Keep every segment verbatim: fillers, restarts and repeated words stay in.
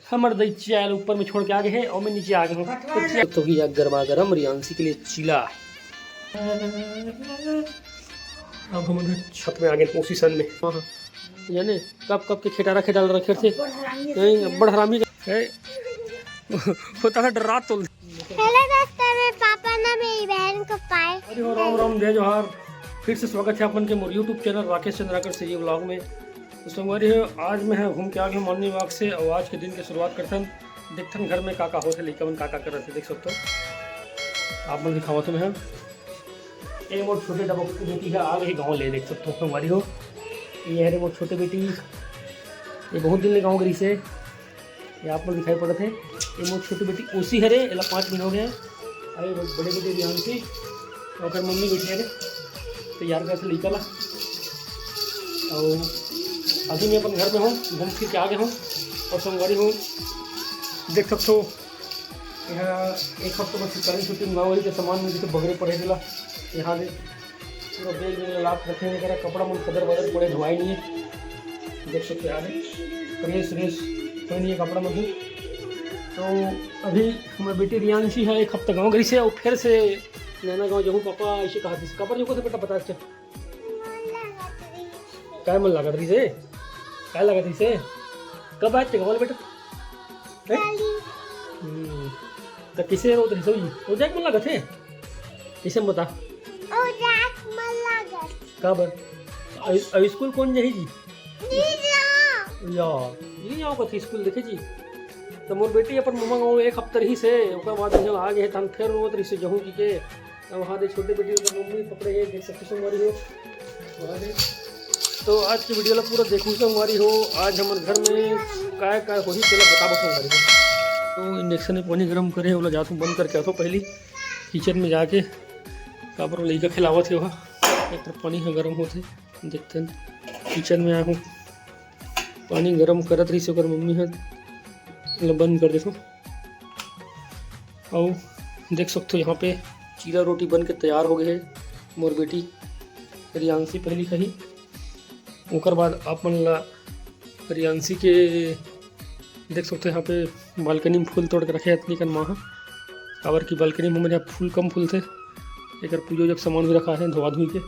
हमर दई चाय ल ऊपर में छोड़ के आ गे हे अउ मैं नीचे आ गे हूँ। तो भैया, गरमा गरम रियांशी के लिए चीला। अब हम छत में आ गे, उसी सन में। हाँ, हाँ। यानी कब कब के खेटारा खेटाल रखे थे। नहीं, अब्बड़ हरामी है। होता है डरा तो। हेलो दोस्तों, मेरे पापा ना मेरी बहन को पाए। अरे हो, राम राम, जय जोहार। फिर से स्वागत है अपन के मोर YouTube channel Rakesh Chandrakar Shri vlog में। तो संगवारी हो, आज मैं ह घूम के आ गे हूँ मॉर्निंग वॉक से, अउ आज के दिन के शुरुआत करथन। देखथन घर में का का होथे, लइका मन का का करत हे, देख सकथो। आप मन दिखावत हूँ मैं ह। ए मोर छोटे डबक बेटी ह आ गे गाँव ले, देख सकथो संगवारी हो। ये हरे मोर छोटे बेटी, ये बहुत दिन ले गाँव गे रिहिसे। ये आप मन दिखाई पड़त हे, ये मोर छोटे बेटी ओसी हरे, एला पाँच महीना हो गे हे। अउ ये बड़े बेटी रियांशी, ओकर मम्मी बैठी हरे, तैयार करे से लइका ला। अउ अभी मैं अपन घर में हूँ, घूम फिर के आ गे हूँ। अउ संगवारी हो, देख सकथो, यहाँ एक हफ्ता बस करेंट छुट्टी मंगाओ, वही के सामान में जैसे बगरे पड़े हे ला। यहाँ दे पूरा बैग में लात रखे हैं, करा कपड़ा मन खदर बदर पड़े, धोआई नहीं है। देख सकते हैं, आगे प्रेस व्रेस कोई नहीं है कपड़ा मन भी। तो अभी हमर बेटी रियांशी है, एक हफ्ता गाँव गे रिहिसे, अउ फिर से नैना गाँव जाहूँ पापा, ऐसे कहा थी। काबर जाहूँ बेटा, बता। अच्छा, काय मन लागत रिहिसे? काय लागत रिहिसे? कब आए थे गाँव ले बेटा? हैं? काली। हम्म। त किसे रोत रिहिसे? ओ जाए के मन लागत हे? किसे बता? ओ जाए के मन लागत। काबर? अउ, अउ स्कूल कोन जाही जी? नहीं जाओ। या, नहीं जाओ कथी स्कूल देखे जी। त मोर बेटी अपन ममा गाँव एक हफ्ता रिहिसे, ओकर बाद यहाँ आ गे हे, तहन फिर रोत रिहिसे जाहूँ कहिके। अब वहाँ दे छोटे बेटी के मम्मी पकड़े हे, देख सकते संगवारी हो। वहाँ दे। तो आज के वीडियो ला पूरा देखू संगवारी हो। आज हमर घर में काय काय होही तेला बताबो संगवारी हो। तो इंडक्शन में पानी गरम करे हे, ओला जाथों बंद करके आथों पहली किचन में जाके। काबर लइका खिलावत हे वहाँ, एक तरफ पानी ह गरम होथे। देखथन किचन में आए हूँ, पानी गरम करत रहिसे ओकर मम्मी ह, एला बंद कर देथों। अउ देख सकथो यहाँ पे चीला रोटी बन के तैयार हो गे हे। मोर बेटी रियांशी पहली खाही, ओकर बाद आप मन ला रियांशी के देख सकथो यहाँ पे बालकनी में फूल तोड़ के रखे हे अतनी कन माँ ह, काबर कि बालकनी में हमर यहाँ फूल कम फूलथे, एकर पूजा जब सामान भी रखा हे धोआ धोई के।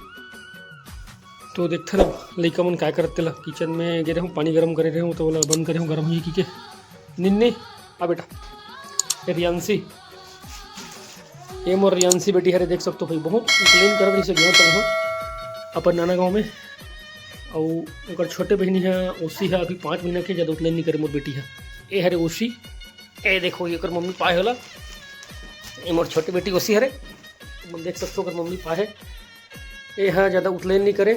तो देखथन अब लइका मन काय करत तेला, किचन में गे रहूँ, पानी गरम करे रहूँ, तो ओला बंद करे हूँ, गरम होही कहिके। निन्नी, आ बेटा, ये रियांशी, ये मोर रियांशी बेटी हरे, देख सकथो भाई, बहुत उतलेन करत रहिसे गाँव तक ह, अपन नाना गाँव में। अउ ओकर छोटे बहिनी ह, ओसी ह, अभी पाँच महीना के, ज्यादा उतलेन नहीं करे मोर बेटी ह। ए हरे ओसी, ए देखो, ये ओकर मम्मी पाए हे ओला, ये मोर छोटे बेटी ओसी हरे, देख सकथो ओकर मम्मी पाए हे। ए ह ज्यादा उतलेन नहीं करे,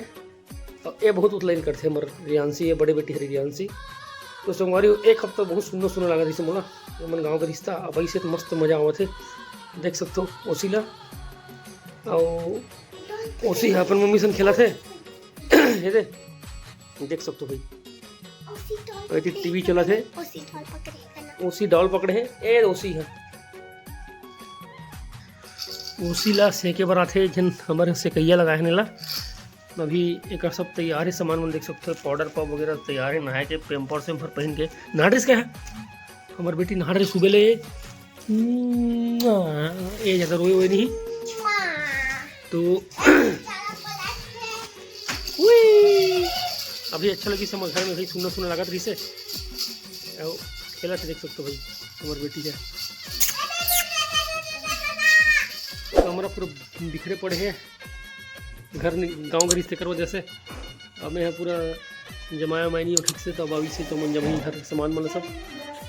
अउ ए बहुत उतलेन करथे हमर रियांशी, ये बड़े बेटी हरे रियांशी। तो संगवारी हो, एक हफ्ता बहुत सुन्ना सुन्ना लागत रहिसे मोला, ये मन गाँव के रिहिसे, अब ऐसे तो मस्त मजा आवत हे। देख सकथो ओसी ला, अउ ओसी ह अपन मम्मी सन खेलत हे। ये दे, देख सकथो भाई, ओसी टॉल अरे, पकड़े टीवी हे, चलत हे। ओसी टॉल पकड़े हे ना। ओसी डॉल पकड़े हे, ए ओसी ह। ओसी ला सेके बर आथे, एक झन हमर सेकैया लगाए हे नेला। अभी एकर सब तैयार हे, सामान मन देख सकथो, पाउडर पब वगैरह तैयार हे, नहाए के पैम्पर्स वैम्पर पहन के। नहा ड्रेस क्या है? हमर बेटी नहा ड्रेस सुबह ले। हम्म, ए ज्यादा रोए वोए नहीं। तो उई, अभी अच्छा लगिस हमर घर में, भाई सुन्ना सुन्ना लागत रहिसे। अउ खेलत हे, देख सकथो भाई, हमर बेटी हे। कमरा पूरा बिखरे पड़े हे, घर नि-, गाँव घर रिहिसे तेकर वजह से। अब मैं पूरा जमाया मायनी हो ठीक से, तब अभी से तो मन जमाई घर सामान मन सब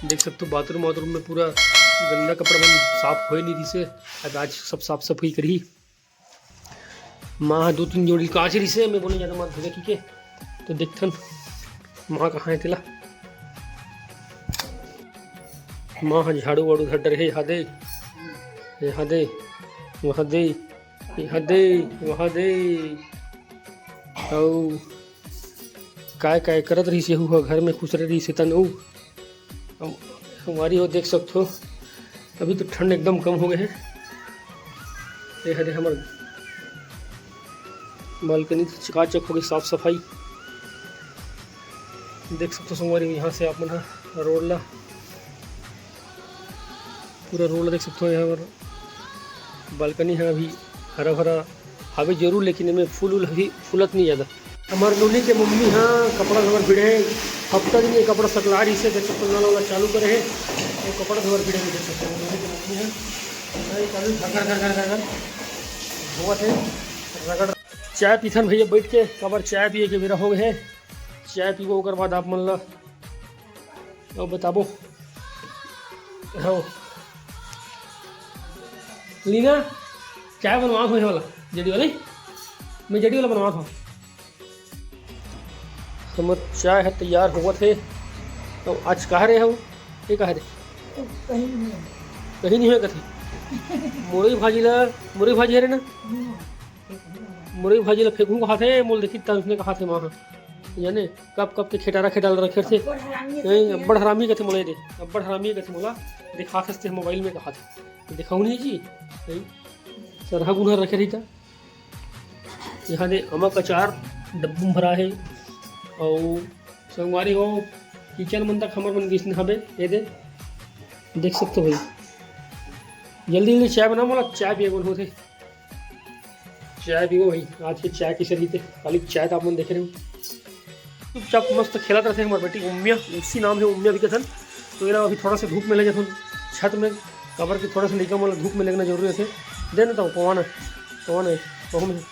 देख सकथो। बाथरूम वाथरूम में पूरा गंदा कपड़ा मन साफ होए नहीं रहिसे, अब आज सब साफ सफाई करही। माँ ह दो तीन जोड़ी कांच रहिसे, मैं बोले ज्यादा मत धोवे कहिके, तो देखथन माँ कहाँ हे तेला। माँ ह झाड़ू वाड़ू धर डरे हे, यहाँ दे, यहाँ दे, वहाँ दे, यहाँ दे, वहाँ दे। अउ काय काय करत रहिस यहू ह, घर में खुसरे रहिस हे तन। अउ संगवारी हो देख सकथो, अभी तो ठंड एकदम कम हो गए हे। ये हरे हमर बालकनी चकाचक हो गई, साफ सफाई देख सकथो संगवारी हो। यहाँ से आप मन ह रोड ला पूरा रोड देख सकते हो, यहाँ पर बालकनी है, अभी हरा भरा हवे जरूर, लेकिन एमे फूल उल अभी फूलत नहीं ज़्यादा। हमार नोनी के मम्मी ह कपड़ा धोबर भिड़े हे, हफ्ता दिन ये कपड़ा सकला रही से, देख सकते हो, नल वाला चालू करे हे, वो कपड़ा धोबर भिड़े हे, देख सकते हो, नोनी के मम्मी ह नल चालू, घर घर घर घर घर धोवत हे, रगड़। चाय पीथन भैया बैठ के, काबर चाय पिए के बेरा हो गए हे। चाय पीबो, ओकर बाद आप मन ला अउ बताबो। हाँ। लीना, चाय बनवात हो ये वाला, जड़ी वाला? मैं जड़ी वाला बनवात हूँ। हमर चाय ह तैयार होवत हे। तो आज कहाँ रहे हो? ये कहाँ रहे? कहीं नहीं। कहीं नहीं होय कथे। मुरई भाजी ला, मुरई भाजी हरे ना? मुरई भाजी ला फेंकहूँ कहाथे, मोल देखी त उसने कहाथे माँ ह। जाने कब कब के खेटारा खेटारा रखे थे। अब्बड़ हरामी हे नहीं, कथे। अब्बड़ हरामी कथे मोला ये दे, अब्बड़ हरामी कथे मोला। दिखात हस ते मोबाइल में कहाथे, दिखाऊ नहीं जी। नहीं, सरहा गुनहा रखे रही था। यहाँ दे अमक अचार डब्बू में भरा है। और संगवारी हो, किचन मन तक हमर मन गिसन हबे। ये दे, देख सकते हो भाई, जल्दी जल्दी चाय बना, मोला चाय पिए मन होथे। चाय पीबो भाई, आज के चाय किसे रहिथे, खाली चाय तो आप मन देखे रहे हो। चुपचाप मस्त खेलत रहथे हमर बेटी उमिया, उसी नाम है उमिया भी कथन। तो एला अभी थोड़ा सा धूप में ले जाथन छत में, काबर के थोड़ा सा लइका मन ला धूप में लेगना जरूरी रहथे। दे ना तो पवाना, पवाना है, पहुँ में।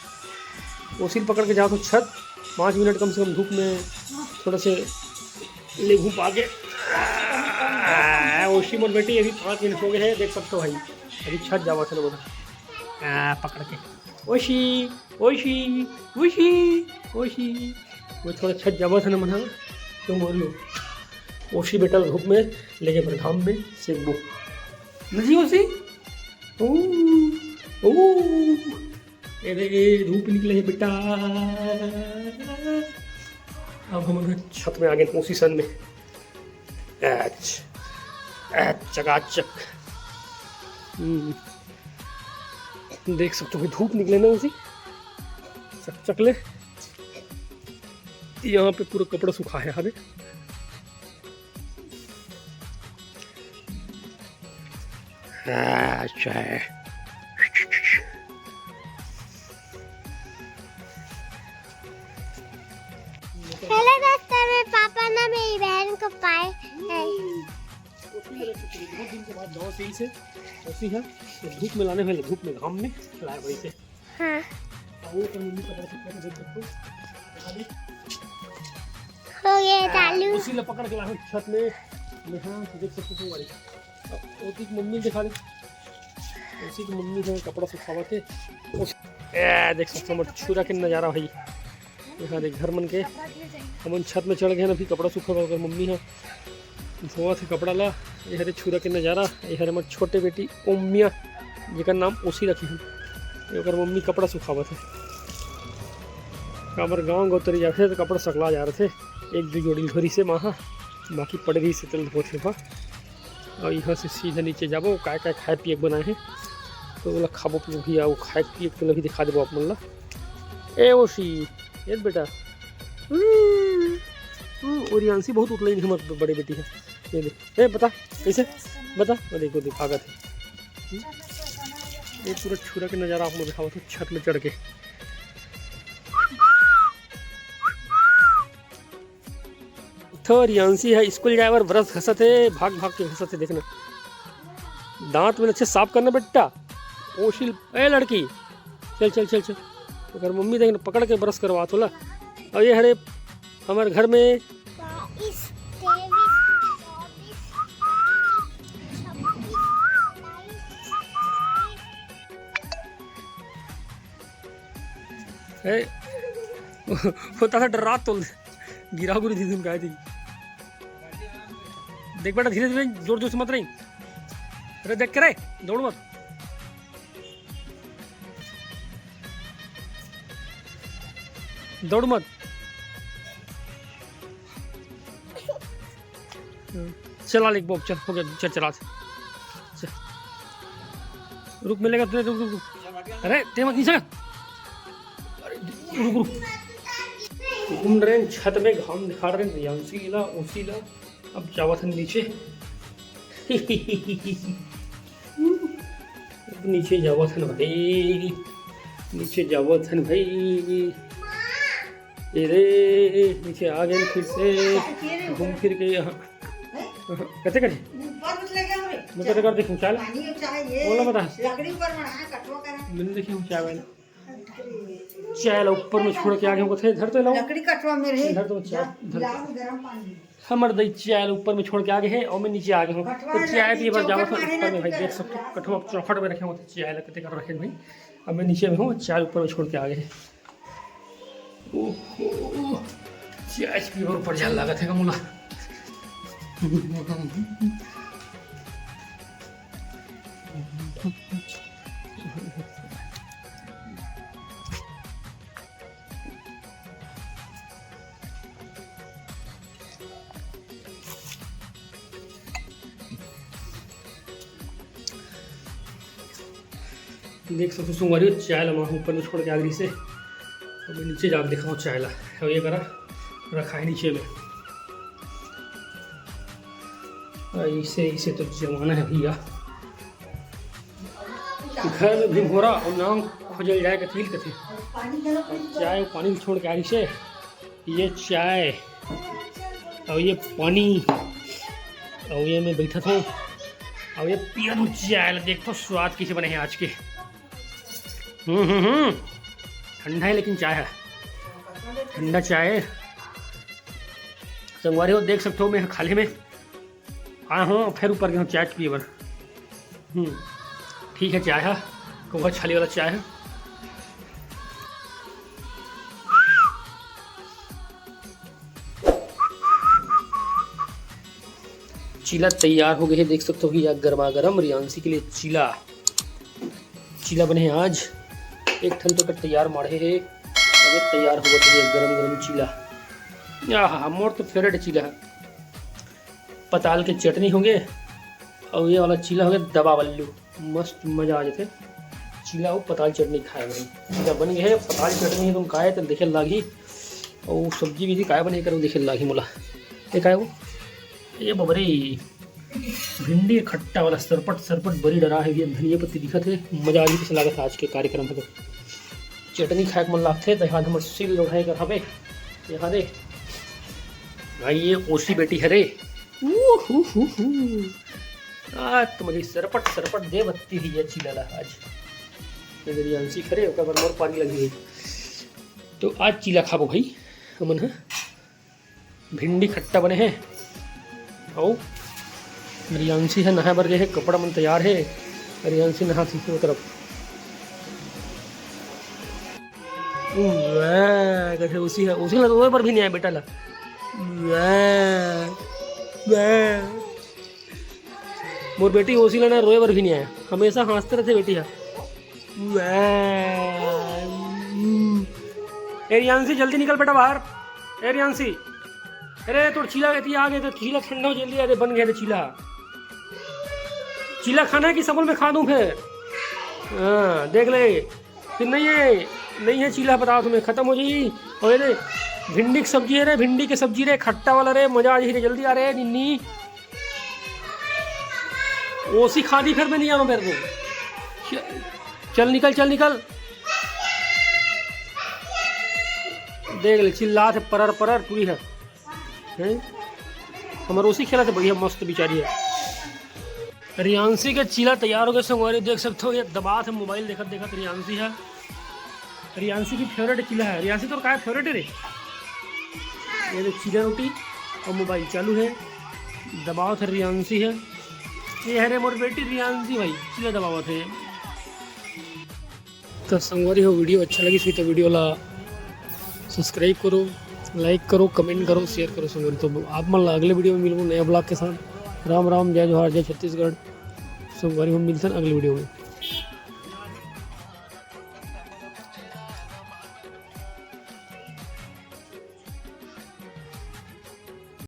ओसी ल पकड़ के जाथन छत, पाँच मिनट कम से कम धूप में थोड़ा से लेगहूँ पाके। आ, ओसी मोर बेटी अभी पाँच मिनट हो गए हैं, देख सकते हो भाई, अभी छत जावत है ना बोला। आ, पकड़ के। ओशी, ओशी, ओशी, ओशी। वो थोड़ा छत जावत है ना मना, तो मोर लो। ओशी बेटा धूप में लेके बर घाम में सेकबो। नजी ओशी? ओ, ओ। ये देख, ये धूप निकले है बेटा। अब हम छत में आ गए ओशी सन में। एच, एच, चकाचक। हम्म। देख सकते हो, धूप निकले ना ओशी, चकचक ले। यहाँ पे पूरा कपड़ा सुखा है, हाँ। अच्छा है। हेलो दोस्तों, मेरे पापा ना मेरी बहन को पाए हैं। बहुत दिन के बाद दवा सही से ऐसी है, तो धूप में लाने वाले, धूप में, घाम में लाए वही से। हाँ। अब वो तो मम्मी पकड़ सकते हैं, देख सकते हो। हो गया चालू। उसी ले पकड़ के लाओ छत में। मैं हाँ, देख सकते हो तुम्हारी। अब ओशी की मम्मी दिखा दे। ओशी की मम्मी है कपड़ा सुखावत है। उस, ए, देख सकते हो हमर छुरा के नज़ारा भाई। यहाँ देख घर मन के, हमन छत में चढ़ गए ना, अभी कपड़ा सुखावत, ओकर मम्मी है धोवत हे कपड़ा ला। ये हरे छुरा के नज़ारा। ये हरे हमर छोटे बेटी ओमिया, जेकर नाम ओशी रखे हन। ये ओकर मम्मी कपड़ा सुखावत हे। काबर गाँव गौतरी जाथे तो कपड़ा सकला जा रथे। एक दू जोड़ी धोरी से माँ हा, बाकी पड़े रही से तेल धोत हे वहाँ। और यहाँ से सीधा नीचे जाबो, काय काय खाए पिए के बनाए हे, तो ओला खाबो पीबो भी, आओ खाए पिए के भी दिखा देबो आप मन ला। ए ओशी, ये बेटा। हम्म, हम्म, और रियांशी बहुत उतलाई नहीं, हमर बड़े बेटी है। ये देख, ए बता, कैसे? बता, वो देखो, देख, भागत है। हम्म? ये पूरा छुरा के नज़ारा आप लोग दिखावत हो छत में चढ़ के। थो रियांशी है, स्कूल जाए बर ब्रश घसत है, भाग भाग के घसत है, देखना। दांत में अच्छे साफ करना बेटा। ओशी ल, ए लड़की, चल, चल, चल, चल। ओकर मम्मी देख न, पकड़ के ब्रश करवात होला। और ये हरे हमर घर में बाईस, तेईस, चौबीस, पच्चीस, छब्बीस, सत्ताईस, अट्ठाईस। ए, वो तारा डरा तोल दे। गिरा गुरी दीदी गाय दी। देख बेटा, धीरे धीरे, जोर जोर से मत रही। अरे देख के रे, दौड़ मत। दौड़ मत। चला ले बॉब, चल, हो गया, चल, चला। चल। रुक, मिलेगा तुझे, रुक, रुक, रुक। अरे, ते मत नीचे। अरे, रुक, रुक। घूम रहे हैं छत में, घाम दिखा रहे हैं, रियांशी ला, ओशी ला। अब जावत हन नीचे। नीचे जावत हन भाई, नीचे जावत हन भाई। ए रे, नीचे आ गए फिर से घूम फिर के यहाँ। कते करे? ऊपर मत लगे हमरे। मैं कते कर देखूं, चाय ला? पानी और चाय ये बोला बता। लकड़ी ऊपर मढ़ा, कठवा करा। मैंने देखी हूँ चाय वाला। चाय ला ऊपर में छोड़ के आ गए हों, कथे धर तो लाओ। लकड़ी कठवा में रहे। धर तो चाय, जा, धर। गिलास में गरम पानी। हमर दई चाय ला ऊपर में छोड़ के आ गए हे और मैं नीचे आ गए हों। कठवा तो चाय लकड़ी पिए बर जावत हन चौखट मारे ऊपर में, भाई, रहती देख सकथो, कठवा चौखट में रखे हों, तो चाय ला कते कर रखे भाई। अब मैं नीचे में हूँ, चाय ऊपर में छोड़ के आ गए हे। ओहो, चाय पीए बर ऊपर जाए लागत हे का मोला। देख सकथो संगवारी हो, चाय ला मैं ऊपर में छोड़ के आ गई से, तो मैं नीचे जाके दिखाऊँ चाय ला। अब ये करा रखा है नीचे में, ऐसे ऐसे तो जमाना है भैया। घर में भी मोरा और नाम खोजल जाए कथी कथे। चाय पानी छोड़ के आ रही से, ये चाय और ये पानी और ये मैं बैठा था और ये पिया दूँ चाय ला। देखो स्वाद कैसे बने हैं आज के। हम्म हम्म हम्म, ठंडा है लेकिन चाय है, ठंडा चाय है। संगवारी हो देख सकते हो मैं खाली में आया हूँ, फिर ऊपर गया हूँ चाय पिए बर। हम्म, ठीक है, चाय है, कौआ छाली वाला चाय है। चीला तैयार हो गए है, देख सकते हो कि यह गर्मा गर्म रियांशी के लिए चीला, चीला बने हैं आज। एक ठन तो कर तैयार माढ़े है, अबे तैयार हो गए गरम गरम चीला। आहा, मोर तो फेवरेट चीला है। पताल के चटनी होगे और ये वाला चीला होगे दबावल्लू, मस्त मजा आ जाते। चीला हो पताल चटनी खाए भाई, चीला बन गए है, पताल चटनी तुम खाए तो देखे लागी। और सब्जी भी थी काय बने करो देखे लागी मोला। ये काय वो, ये बबरे भिंडी खट्टा वाला सरपट सरपट बरी डरा है, ये धनिया पत्ती दिखत है, मजा आ जाई लागत है आज के कार्यक्रम है। तो चटनी खाए के मन लागथे, तो यहाँ हमर सिल लोढ़ाए कर हवे, यहाँ दे भाई, ये ओसी बेटी हरे। ऊ हू हू हू। आज तो मुझे सरपट सरपट दे बत्ती हुई है चीला ला आज। तो मेरी अंशी खरे ओकर बर मोर पारी लगी हुई। तो आज चीला खाबो भाई हमन ह। भिंडी खट्टा बने हे। अउ रियांशी ह नहाए बर गे हे, कपड़ा मन तैयार हे। रियांशी नहा सीखे तरफ। वाह, कथे उसी है, उसी ला रोए बर भी नहीं आए बेटा ला। वाह, वाह। मोर बेटी ओसी ला ना रोए बर भी नहीं आया, हमेशा हंसते रहते बेटी हा। वाह। ए रियांशी, जल्दी निकल बेटा बाहर। ए रियांशी, अरे तोर चीला कहती आ गए तो चीला ठंडा हो जल्दी। अरे बन गए रे चीला। चीला खाना है कि सबल में खा दूं फिर? हाँ देख ले, फिर नहीं है, नहीं है चीला, बताओ तुम्हें, खत्म हो जाई। और ये रे, भिंडी की सब्जी है रे, भिंडी की सब्जी रे, खट्टा वाला रे, मजा आ जाई रे। जल्दी आ रे निन्नी। ओसी खा दी फिर मैं नहीं आऊँ मेरे को। च-, चल निकल, चल निकल। देख ले चिल्लात हे परर परर पूरी है। हैं? हमर ओसी खेलत हे बढ़िया मस्त बिचारी है। रियांशी के चीला तैयार हो गए संगवारी, देख सकते हो ये दबात हे मोबाइल देखत देखत रियांशी है। रियांशी की फेवरेट चीला है। रियांशी तोर काय फेवरेट है रे? ये देख चीला रोटी और मोबाइल चालू है, दबावत हे रियांशी है। ये है रे मोर बेटी रियांशी भाई, चीला दबावत हे। तो संगवारी हो वीडियो अच्छा लगी सही तो वीडियो ला सब्सक्राइब करो, लाइक करो, कमेंट करो, शेयर करो संगवारी। तो आप मन ला अगले वीडियो में मिलबो नया ब्लॉग के साथ। राम राम, जय जोहार, जय छत्तीसगढ़। संगवारी हो मिलथन अगले वीडियो में।